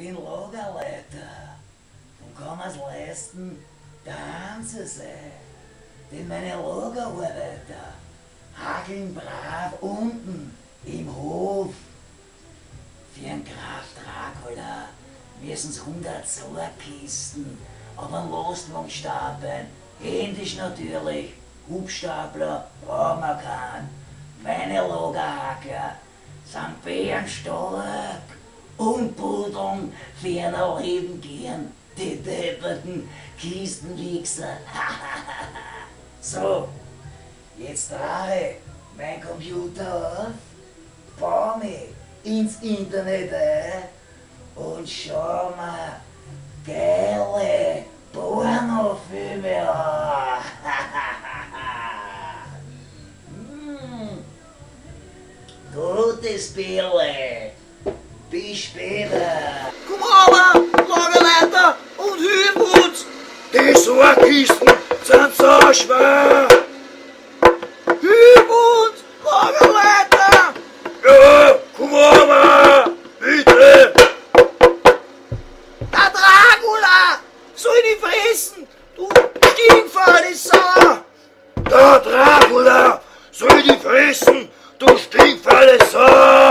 bin Lagerleiter und kann mir's leisten, daheim zu sein. Denn meine Lagerarbeiter hakeln brav unten im Hof. Für einen Graf Dracula müssen's 100 Sorgkisten auf einen Lastwagen stapeln. Händisch natürlich, Hubstapler brauchen wir keinen. Meine Lagerhackler sind bärenstark und buddeln ferner leben gern, die depperten Kistenwichser. So, jetzt drehe ich mein Computer auf, baue mich ins Internet ein und schau mir geile Pornofilme an. Gutes Bierle. Bis später. Komm runter, Lagerleiter, und hilf uns! Die Sorgkisten sind so schwer! Hilf uns, Lagerleiter! Ja, komm runter, bitte! Der Dracula soll dich fressen, du stinkfaule Sau! Der Dracula soll dich fressen, du stinkfaule Sau!